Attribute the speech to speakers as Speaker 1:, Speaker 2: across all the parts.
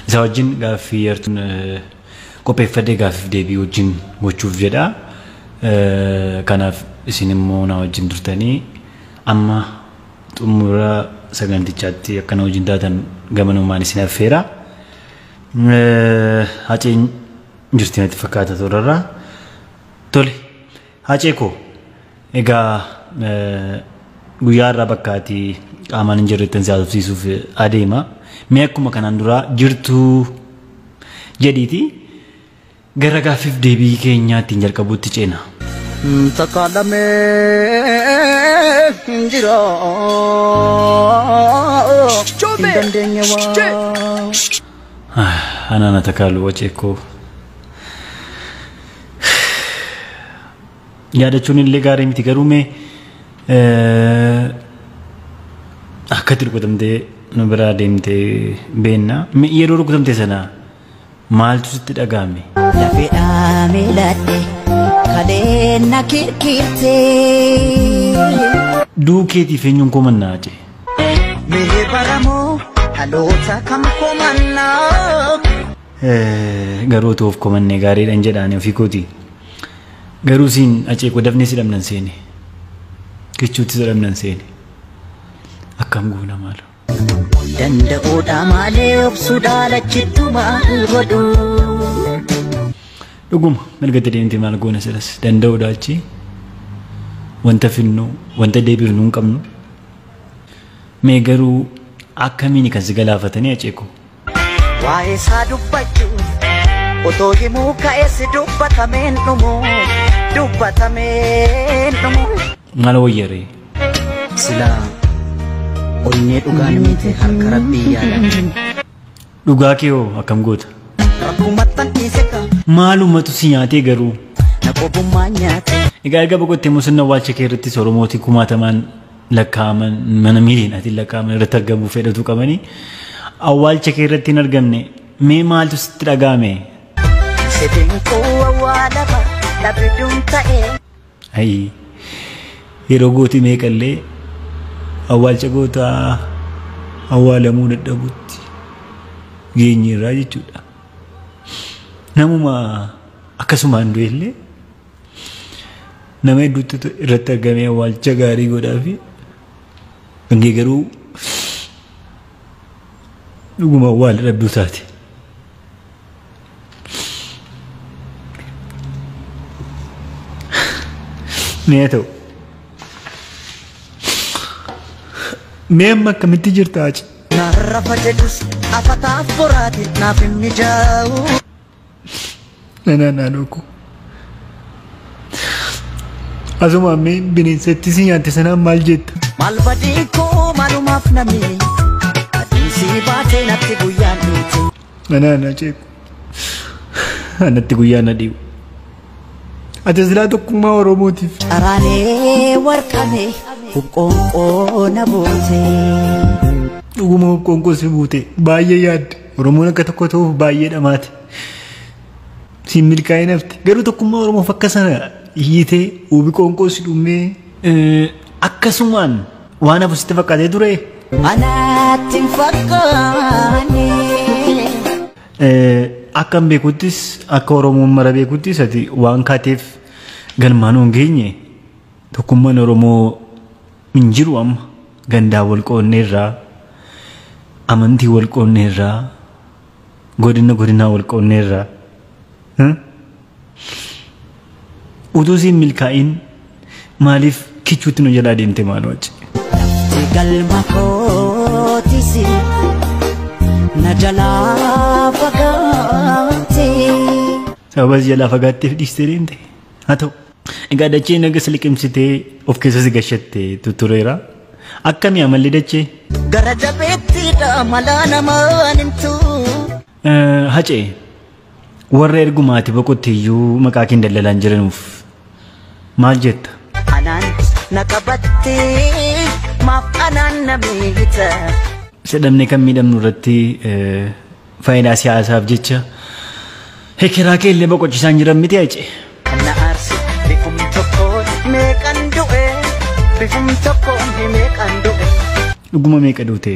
Speaker 1: Isa wajjin gaaffii yartuun qopheeffadhee gaaffiif deebii wajjin gochuuf jedha. Kanaaf isin immoo na wajjin turtanii amma xumura sagantichaatti akka na wajjin taatan gamanumaan isin affeera. Haceen jirti natti fakkaata toorarraa. Tole, Hacee koo egaa guyyaa irraa bakka ati qaamaan hin jirretti si haasofsiisuuf adeema. Mee akkuma kanaan duraa jirtuu jedhiiti gara gaaffiif deebii keenyaa ittiin jalqabuutti ceena.
Speaker 2: Takaalamee hin jira hin dandeenye waa.
Speaker 1: Anaan takaalu Hacee koo. Yaadachuun illee gaarii miti garuu mee akkatti rukutamtee nu biraa deemtee beenna. Yeroo rukutamte sana maaltu sitti dhaga'ame?
Speaker 2: Lafeedhaa miiladhe kaleen na kirkirte.
Speaker 1: Du'uu keetiif eenyuun komannaa Hacee?
Speaker 2: Mee baramoo dhaloota kam komannaa?
Speaker 1: Garuu otoo of komannee gaariidhaan jedhaani ofii kooti. Garuu siin Hacee koo dafnee si dhabnan seene. Kichuutti si dhabnan seene. Akkam goona maalo?
Speaker 2: Danda'uudha malee obsuudha lachittu maal godhu?
Speaker 1: Dhuguma mirga deemtee maal goona silas danda'uudha achi wanta finnu wanta deebifnu hin qabnu. Mee garuu akkamiin kan si galaafatanii Hacee koo?
Speaker 2: Waa'ee isaa dubbachuuf otoo himuu ka'es dubbatameen dhumu dubbatameen dhumu.
Speaker 1: Maal wayyaree?
Speaker 2: Silaa onnee dhugaan miti harka rabbii yaala.
Speaker 1: Dhugaa kee hoo akkam goota?
Speaker 2: Rakkumattan dhiise ka.
Speaker 1: Maalumatu si nyaatee garuu?
Speaker 2: Na qobummaa nyaate.
Speaker 1: Egaa erga boqottee immoo sirna awwaalcha kee irrattis Oromootii kumaatamaan lakkaa'aman mana miiliyoonaatiin lakkaa'aman irratti argamuu fedhatu qabanii awwaalcha kee irratti hin argamne mee maaltu sitti dhaga'ame?
Speaker 2: Sedeen koo awwaalama dhabduun ta'e.
Speaker 1: Ayi yeroo gootii meeqallee awwaalcha gootaa awwaalamuu dadhabutti geenyeerraa jechuudha. Namuma akkasumaan du'e illee nama hedduutti irratti argamee awwaalcha gaarii godhaa fi hangee garuu dhuguma awwaala dhabduu taate. Mee haa ta'u. Mee amma akkamitti jirta Hacee?
Speaker 2: Narrafa jedhus afataaf boraati naaf hin mijaa'u.
Speaker 1: Nanaa naannoo Asuma mee bineensatti si nyaatte sanaan maal jetta?
Speaker 2: Maal badii koo maalumaaf namni adiin si baatee natti guyyaan dhiite.
Speaker 1: Nanaa na ceeku. Anatti guyyaan na dhiibu. Ati silaa tokkummaa Oromootiif.
Speaker 2: Caraanee warqame huqqoonqoo na buute.
Speaker 1: Dhuguma huqqoonqoo si buute baay'ee yaadde. Oromoon akka tokko ta'uuf baay'ee dhamaate. Siin milkaa'ee nafte. Garuu tokkummaa Oromoof akka sana hiitee hubi qoonqoo si dhumee akkasumaan waan hafu sitti fakkaatee ture.
Speaker 2: Anaatti hin fakkaanne.
Speaker 1: Akka hin beekuttis akka Oromoon mara beekuttis ati waan kaateef galmaan hin geenye tokkummaan Oromoo hin jiru amma gandaa wal qoonneerraa amantii wal qoonneerraa godina godinaa wal qoonneerraa. Utuu siin milkaa'in maaliif kichuutti nu jalaa deemte maaloo achi?
Speaker 2: Lafti galma kootisi na jalaa fagaate.
Speaker 1: Sababa si jalaa fagaatteef dhiistee deemte. Haa ta'u. Egaa dachee naga si liqimsitee of keessa si gashatte tuttureera. Akkamii amalli dachee?
Speaker 2: Gara jabeettiidha malaa namaan himtu.
Speaker 1: Hacee warra ergumaati boqotte iyyuu maqaa keen daldalaan jiranuuf maal jetta?
Speaker 2: Anaan na qabattee maaf anaan na miita.
Speaker 1: Sedhamne kan miidhamnu irratti faayidaa siyaasaaf jecha hekeraa kee illee boqochisaan jiran miti Hacee.
Speaker 2: Na aarsi bifum tokkoon meeqan du'e bifum tokkoon meeqan du'e.
Speaker 1: Dhuguma meeqa duute?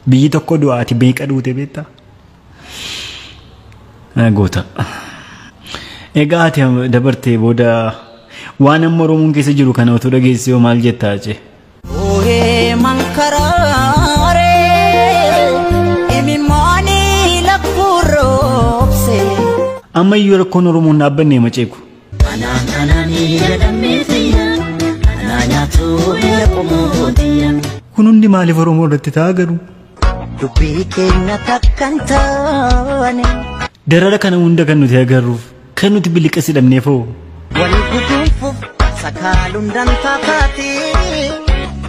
Speaker 1: Biyyi tokko du'aati meeqa duute beektaa? Goota. Egaa ati dabartee booda waan amma Oromoon keessa jiru kana otoo dhageessee maal jettaa Hacee?
Speaker 2: Oohee mankaraaree imimmaanii lakkuu roobse.
Speaker 1: Amma iyyuu rakkoon Oromoon dhaabbanne maceeku.
Speaker 2: Anaan anaanii jedhamee fayyaa anaa nyaatu biyya qomootiyya.
Speaker 1: Kun hundi maaliif Oromoo irratti ta'a garuu?
Speaker 2: Dubbii keenya takka hin taane.
Speaker 1: Darara kana hunda kan nuti agarruuf kan nuti biliqas hidhamneef hoo?
Speaker 2: Wal guduunfuuf sakaaluun dantaa taate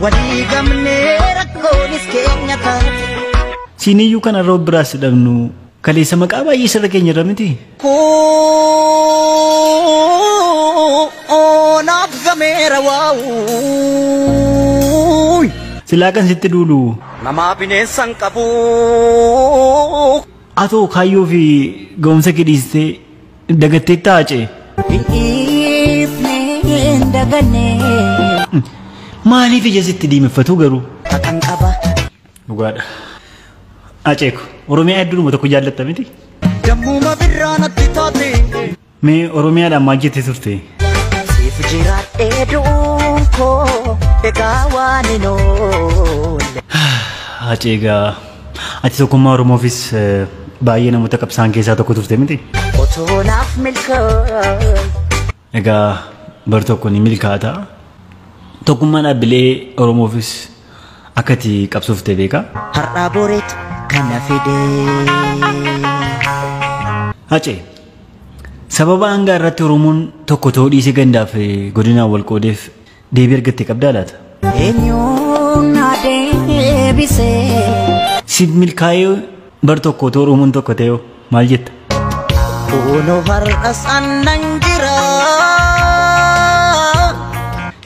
Speaker 2: walii gamnee rakkoonis keenya taate.
Speaker 1: Siiniyyuu kanarra of biraas hidhamnu kaleessa maqaa baay'ee sirra keenya irra miti.
Speaker 2: Koonaaf gameera waawuu.
Speaker 1: Silaa kan sitti duulu.
Speaker 2: Namaa bineensa hin qabu.
Speaker 1: Atoo kaayyoo fi ga'umsa kee dhiistee dagattee taa'e.
Speaker 2: Hin dhiifne hin daganne.
Speaker 1: Maaliif ija sitti diimeffatu garuu?
Speaker 2: Haqan qaba.
Speaker 1: Dhugaadha. Aceeku Oromiyaa hedduudhuma tokko jaallatta miti?
Speaker 2: Dammuma birraa natti taate.
Speaker 1: Mee Oromiyaadhaan maal jettee turte?
Speaker 2: Siif jiraadhee du'uun koo egaa waan hin oolle.
Speaker 1: Acee egaa ati tokkummaa Oromoofis baay'ee namoota qabsaan keessaa tokko turte miti?
Speaker 2: Otoo naaf milkaa'e.
Speaker 1: Egaa bar tokko ni milkaa'ata. Tokkummaan dhaabbilee Oromoofis akka ati qabsoofte beeka.
Speaker 2: Har'aa boreetu kana fide.
Speaker 1: Hacee sababa hangaa irratti Oromoon tokko ta'uu dhiisee gandaaf godinaan wal qoodeef deebii argatte qabdaa laata?
Speaker 2: Eenyuun na deebisee?
Speaker 1: Si milkaa'ee bar tokko otoo Oromoon tokko ta'e maal jetta?
Speaker 2: Kunoo har'as aannan jira.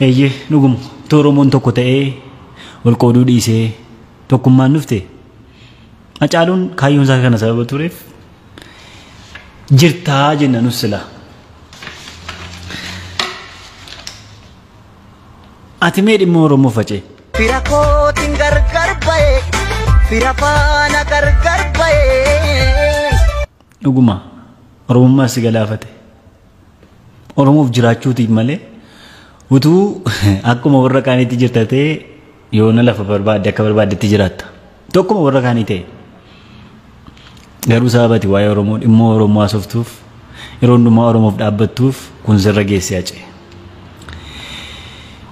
Speaker 1: Eeyyee dhuguma otoo Oromoon tokko ta'ee wal qooduu dhiisee tokkummaan dhufte Hacaaluun kaayyoon isaa kana sababa tureef jirtaa jenna nus sila. Ati mee dhimma Oromoo facee?
Speaker 2: Fira kootiin gargar ba'e, fira faana gargar ba'e.
Speaker 1: Dhuguma Oromummaa si galaafate. Oromoof jiraachuutiif malee utuu akkuma warra kaaniitti jirta ta'e yoona lafa barbaadde akka barbaaddetti jiraatta. Tokkuma warra kaanii ta'e. Garuu sababa ati waa'ee Oromoo dhimma Oromoo haasoftuuf yeroo hundumaa Oromoof dhaabbattuuf kun sirra geesse Hacee.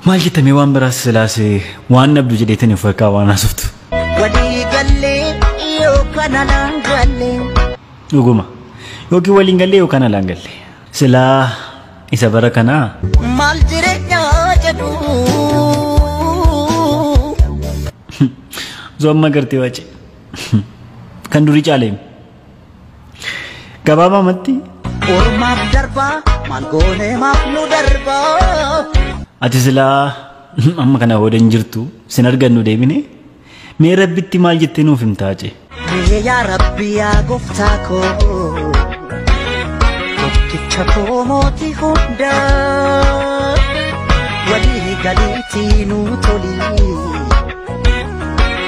Speaker 1: Maal jettamee waan biraas silaas waan dhabdu jedheetani of harkaa waan haasoftu.
Speaker 2: Walii gallee yookaan alaan gallee.
Speaker 1: Dhuguma yookiin waliin gallee yookaan alaan gallee. Silaa isa bara kanaa.
Speaker 2: Maal jireenyaa jedhu.
Speaker 1: Osoo amma agartee wace. Kan durii caaleem. Gabaabamatti.
Speaker 2: Ormaaf darbaa maal goonee maaf nu darbaa.
Speaker 1: Ati silaa amma kana booda hin jirtu sin argannu deebine mee rabbitti maal jettee nuuf himtaa Hacee?
Speaker 2: Mee yaa rabbi yaa gooftaa koo tokkicha koo mootii hundaa walii galiitii nuu toli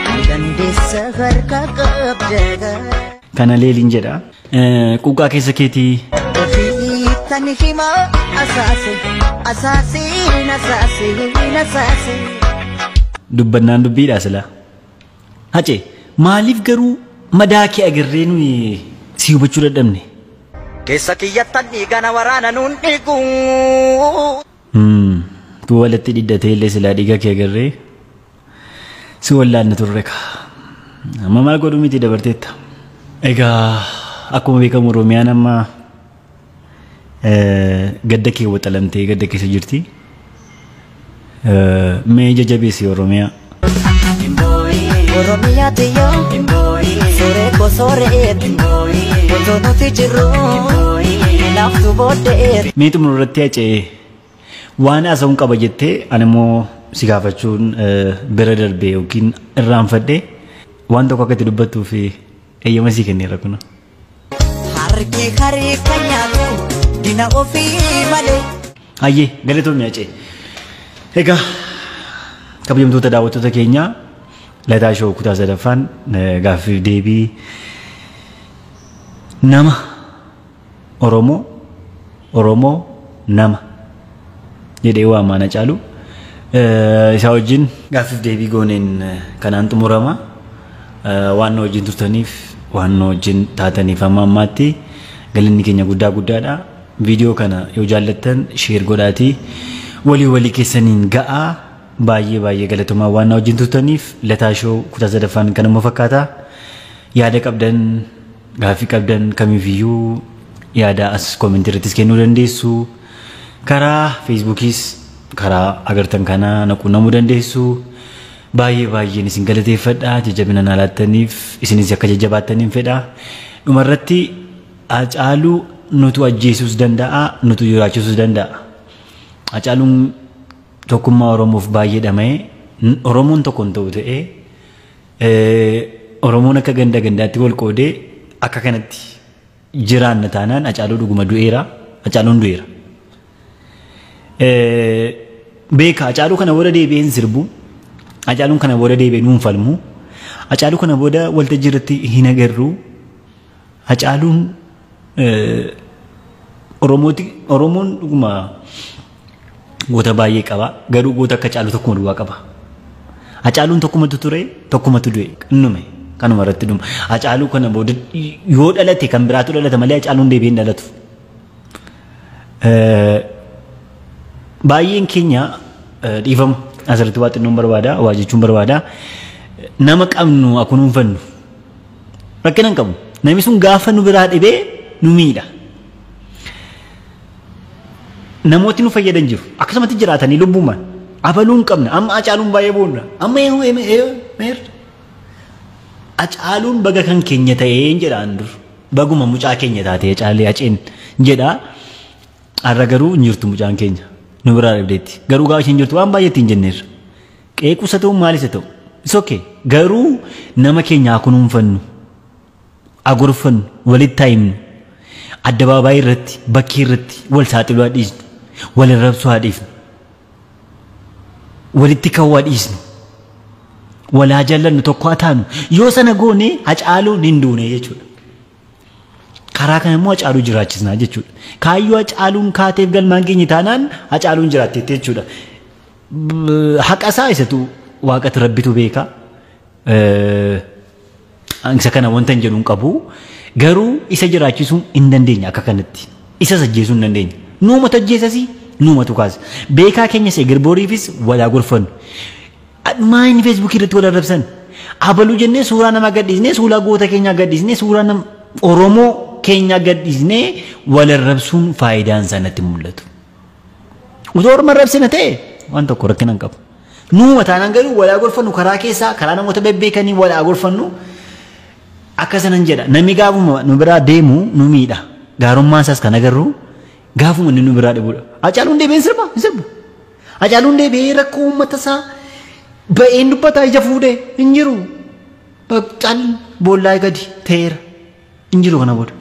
Speaker 2: ni dandeessa harka qabda.
Speaker 1: Kana leeliin jedha. Quuqaa keessa keetii.
Speaker 2: Ofiitti ni hima asaase asaasiin asaasiin asaase.
Speaker 1: Dubbannaan dubbiidha silaa. Hacee maaliif garuu madaa kee agarree nuyi si hubachuu dadhabne?
Speaker 2: Keessa kiyyattan dhiigana waraana nuun dhiigu.
Speaker 1: Tu walitti dhidhatee illee silaa dhiiga kee agarree si wallaanna turre ka. Amma maal godhu miti dabarteetta. Egaa akkuma beekamu Oromiyaan amma gadda kee waxalamtee gadda keessa jirti. Mee jajjabeessi Oromiyaa.
Speaker 2: Oromiyaa tiyyoo sooree koo sooreetti otoo nuti jirru laaftuu booddeetti.
Speaker 1: Mee xumura irratti Hacee waan haasa'uun qaba jettee ani immoo si gaafachuun bira darbee yookiin irraanfadhee waan tokko akka itti dubbattuu fi eeyyama sii kenneera kuna.
Speaker 2: Harki harka nyaatu dina ofii malee.
Speaker 1: Hayyee galatoomii Hacee. Egaa kabajamtoota daawwattoota keenyaa Lataa Shoo kutaa sadaffaan gaaffiif deebii nama Oromoo, Oromoo nama jedhee waamaan Hacaaluu. Isaa wajjin gaaffiif deebii gooneen kanaan xumurama. Waan nu wajjin turtaniif, waan nu wajjin taataniif amma ammaatti galanni keenya guddaa guddaadha. Viidiyoo kana yoo jaallattan share godhaatii walii walii keessaniin ga'aa. Baay'ee baay'ee galatoomaa waan na wajjin turtaniif. Lataa Show kutaa sadaffaan kanuma fakkaata. Yaada qabdan, gaaffii qabdan kamiifiyyuu yaada as koomentii irrattis kennuu dandeessu. Karaa Feesbuukiis karaa agartan kanaa na quunnamuu dandeessu. Baay'ee baay'een isin galateeffadha. Jajjabina na laattaniif isinis akka jajjabaattaniin fedha. Dhumarratti Hacaaluu nutu ajjeesuus danda'a, nutu jiraachisuus danda'a. Hacaaluun tokkummaa Oromoof baay'ee dhama'ee, Oromoon tokko hin ta'u ta'ee, Oromoon akka ganda gandaatti wal qoodee akka kanatti jiraanna taanaan Hacaaluu dhuguma du'eera. Hacaaluun du'eera. Beeka, Hacaaluu kana booda deebi'ee hin sirbu. Hacaaluun kana booda deebi'ee nuun falmu. Hacaaluu kana booda waltajjii irratti hin agarru. Hacaaluun Oromooti, Oromoon dhuguma goota baay'ee qaba. Garuu goota akka Hacaaluu tokkuma duwwaa qaba. Hacaaluun tokkumatu ture, tokkumatu du'e. Innume kanuma irratti dhuma. Hacaaluu kana booda yoo dhalate kan biraatu dhalata malee Hacaaluun deebi'ee hin dhalatu. Baay'een keenya, dhiifama, asirratti waa xinnoon barbaada, waa jechuun barbaada. Nama qabnu akunuunfannu rakkina hin qabu. Namni sun gaafa nu biraa dhibee nu miidha. Namooti nu fayyadan jiru. Akkasumatti jiraatanii lubbumaan. Abaluu hin qabna. Amma Hacaaluun baay'ee boonna. Amma eenyu Hacaaluun baga kan keenya ta'ee jedhaan dur. Baguma mucaa keenya taatee Hacaalee, Haceen jedha. Har'a garuu hin jirtu mucaan keenya. Nu biraa dhabdeetti. Garuu gaafa isheen jirtu waan baay'ee ittiin jenneerra. Qeequs haa ta'u, maalis haa ta'u. It's okay. Garuu nama keenya haa kunuunfannu. Agorfannu, walitti haa himnu. Addabaabaayii irratti, bakkee irratti wal saaxiluu haa dhiisnu. Wal arrabsuu haa dhiifnu. Walitti ka'uu haa dhiisnu. Wal haa jaallannu, tokko haa taanu. Yoo sana goone Hacaaluun hin duune jechuudha. Karaa kana immoo Hacaaluu jiraachisnaa jechuudha. Kaayyoo Hacaaluun kaateef galmaan keenya taanaan Hacaaluun jiraatteetti jechuudha. Haqa isaa isatu waaqatu rabbitu beeka. Isa kana wanta hin jedhu hin qabu. Garuu isa jiraachisuu hin dandeenya akka kanatti. Isa ajjeesuu hin dandeenya. Nuumatu ajjeesasii, nuumatu kaasa. Beekaa keenyas egerbooriifis walaa gorfannu. Maa inni Feesbuukii irratti wal arrabsan? Abaluu jennee suuraa namaa gadhiisnee, suuraa goota keenyaa gadhiisnee, suuraa nama Oromoo keenyaa gadhiisnee wal arrabsuun faayidaan isaa natti mul'atu. Utoo orma arrabsina ta'e waan tokko rakkina hin qabu. Nuuma taanaan garuu walaa gorfannu, karaa keessaa karaa namoota bebbeekanii walaa gorfannu akka sanan jedha. Namni gaafuma nu biraa deemu nu miidha. Gaarummaan isaas kan agarru gaafuma inni nu biraa dhibudha. Hacaaluun deebi'ee hin sirba, hin sirbu. Hacaaluun deebi'ee rakkoo uummata isaa ba'een dubbataa ija fuudhee hin jiru. Cal boollaa gadi ta'eera. Hin jiru kana booda.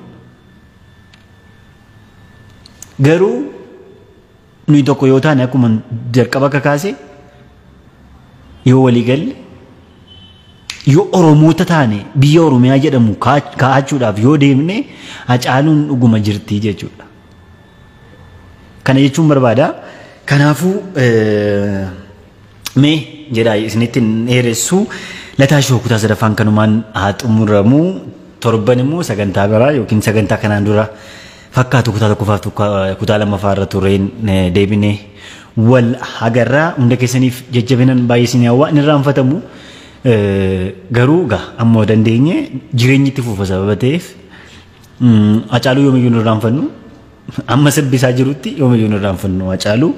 Speaker 1: Garuu nuyi tokko yoo taane, akkuma jalqaba akka kaase, yoo walii galle, yoo Oromoota taane, biyya Oromiyaa jedhamu kaa'achuudhaaf yoo deemne Hacaaluun dhuguma jirti jechuudha. Kana jechuun barbaada. Kanaafuu mee jedhaa isinitti hin dheeressu. Lataa Show kutaa sadaffaan kanumaan haa xumuramu. Torban immoo sagantaa biraa yookiin sagantaa kanaan dura fakkaatu kutaa tokkoffaaf kutaa lammaffaa irra tureen deebinee wal agarraa. Hunda keessaniif jajjabinan baay'ee isin hawwa, inni irraanfatamu. Garuu gaa ammoo dandeenye jireenyi itti fufa sababa ta'eef Hacaaluu yoomiyyuu hin irraanfannu. Amma sirbisaa jirutti yoomiyyuu hin irraanfannu Hacaaluu.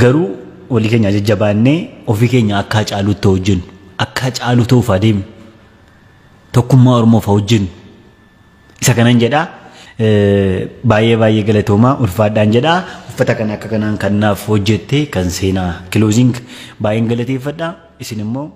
Speaker 1: Garuu walii keenya jajjabaannee ofii keenya akka Hacaaluutti hojjennu, akka Hacaaluu ta'uuf adeemnu, tokkummaa Oromoof haa hojjennu. Isa kanan jedhaa. Baay'ee baay'ee galatoomaa, ulfaadhaan jedhaa. Uffata kana akka kanaan kan naaf hojjette kan Seenaa Clothing baay'een galateeffadha. Isin immoo